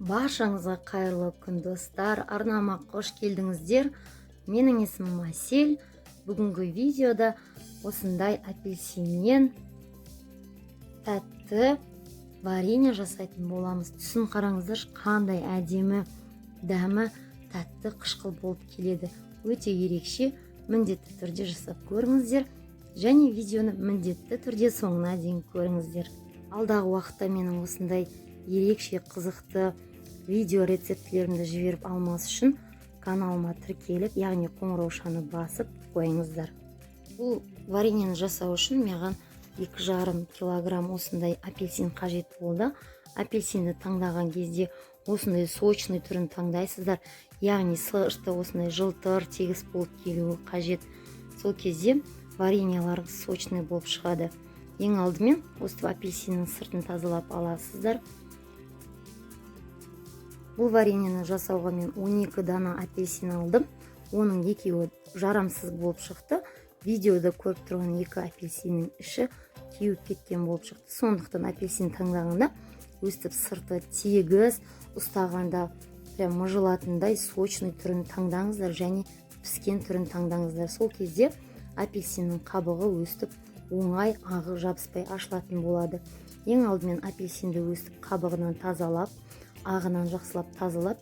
Баршаңызға қайырлы күн, достар! Арнама қош келдіңіздер! Менің есімім Әсел. Бүгінгі видеода осындай апельсиннен тәтті варенье жасайтын боламыз. Түсін қараңыздаршы, қандай әдемі, дәмі тәтті қышқыл болып келеді. Өте ерекше, міндетті түрде жасап көріңіздер және видеоны міндетті түрде соңына дейін көріңіздер. Алдағы уақытта менің осындай ерекше, қызықты видео рецептілерімді жіберіп алмас үшін каналыма тіркеліп, яғни қоңыраушаны басып қойыңыздар. Бұл вареньені жасау үшін маған 2,5 килограмм осындай апельсин қажет болды. Апельсинді таңдаған кезде осындай сочный түрін таңдайсыздар, яғни сырты осындай жылтыр, тегіс болып келуі қажет. Сол кезде вареньеларыңыз сочный болып шығады. Ең алдымен өстіп апельсиннің сыртын тазалап аласыздар. Бұл вареньені жасауға мен 12 дана апельсин алдым. Оның екеуі жарамсыз болып шықты. Видеода көріп тұрған екі апельсиннің іші кеуіп кеткен болып шықты. Сондықтан апельсин таңдағанда өстіп сырты тегіс, ұстағанда прям мыжылатындай сочный түрін таңдаңыздар және піскен түрін таңдаңыздар. Сол кезде апельсиннің қабығы өстіп оңай, ағы жабыспай ашылатын болады. Ең алдымен апельсинді өстіп қабығынан тазалап, ағынан жақсылап тазалап,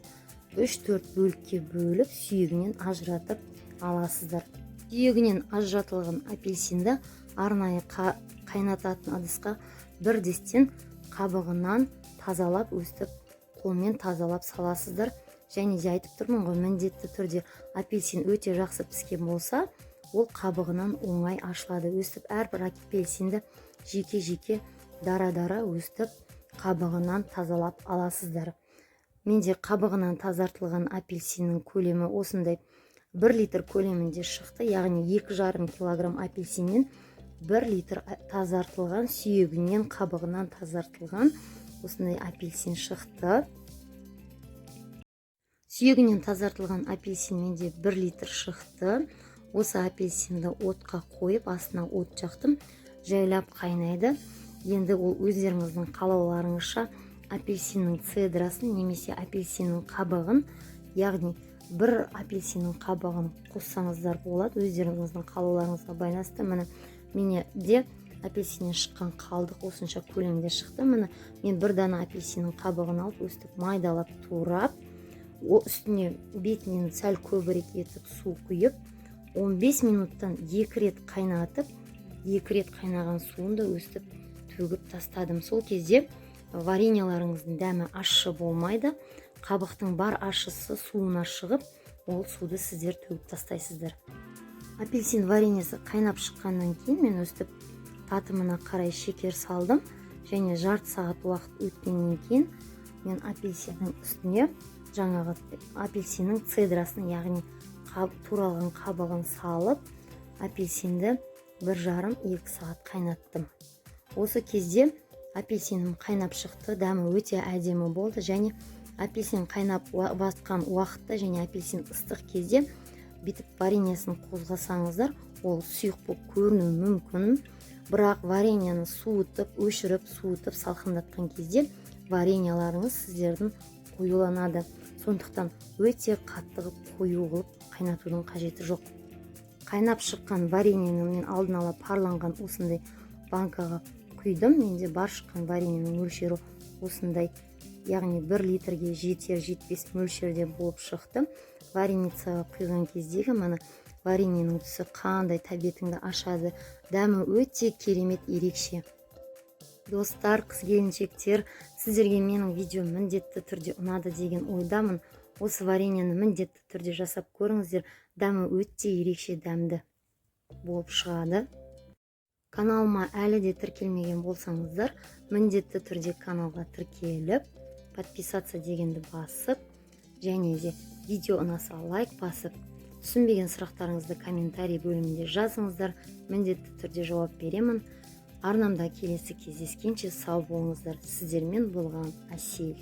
3-4 бөлікке бөліп, сүйегінен ажыратып аласыздар. Сүйегінен ажыратылған апельсинді арнайы қайнататын ыдысқа бірдестен қабығынан тазалап, өстіп қолмен тазалап саласыздар. Және де айтып тұрмын ғой, міндетті түрде апельсин өте жақсы піскен болса, ол қабығынан оңай ашылады. Өстіп әрбір апельсинді жеке жеке, дара дара өстіп қабығынан тазалап аласыздар. Менде қабығынан тазартылған апельсиннің көлемі осындай 1 литр көлемінде шықты, яғни 2,5 килограмм апельсиннен 1 литр тазартылған, сүйегінен, қабығынан тазартылған осындай апельсин шықты. Сүйегінен тазартылған апельсин менде 1 литр шықты. Осы апельсинді отқа қойып, астына от жақтым, жайлап қайнайды. Енді ол өздеріңіздің қалауларыңызша апельсиннің цедрасын немесе апельсиннің қабығын, яғни бір апельсиннің қабығын қоссаңыздар болады, өздеріңіздің қалауларыңызға байланысты. Міне, менде апельсиннен шыққан қалдық осынша көлемде шықты. Міне, мен бір дана апельсиннің қабығын алып, өстіп майдалап турап, о үстіне бетінен сәл көбірек етіп су құйып, 15 минуттан екі рет қайнатып, екі рет қайнаған суын да өстіп төгіп тастадым. Сол кезде вареньеларыңыздың дәмі ащы болмайды. Қабықтың бар ащысы суына шығып, ол суды сіздер төгіп тастайсыздар. Апельсин вареньесі қайнап шыққаннан кейін мен өстіп татымына қарай шекер салдым және жарты сағат уақыт өткеннен кейін мен апельсиннің үстіне жаңағы апельсиннің цедрасын, яғни туралған қабығын салып, апельсинді 1,5-2 сағат қайнаттым. Осы кезде апельсинім қайнап шықты, дәмі өте әдемі болды. Және апельсин қайнап батқан уақытта және апельсин ыстық кезде бүйтіп вареньесін қозғасаңыздар, ол сұйық болып көрінуі мүмкін, бірақ вареньені суытып, өшіріп, суытып, салқындатқан кезде вареньеларыңыз сіздердің қоюланады. Сондықтан өте қатты қылып, қою қылып қайнатудың қажеті жоқ. Қайнап шыққан вареньені мен алдын ала парланған осындай банкаға құйдым. Менде бар шыққан вареньенің мөлшері осындай, яғни 1 литрге жетер жетпес мөлшерде болып шықты. Вареницаға құйған кездегі, міне, вареньенің түсі қандай тәбетіңді ашады, дәмі өте керемет, ерекше. Достар, қыз келіншектер, сіздерге менің видеом міндетті түрде ұнады деген ойдамын. Осы вареньені міндетті түрде жасап көріңіздер, дәмі өте ерекше, дәмді болып шығады. Каналыма әлі де тіркелмеген болсаңыздар, міндетті түрде каналға тіркеліп, подписаться дегенді басып және де видео ұнаса, лайк басып, түсінбеген сұрақтарыңызды комментарий бөлімінде жазыңыздар, міндетті түрде жауап беремін. Арнамда келесі кездескенше сау болыңыздар! Сіздермен болған Әсел.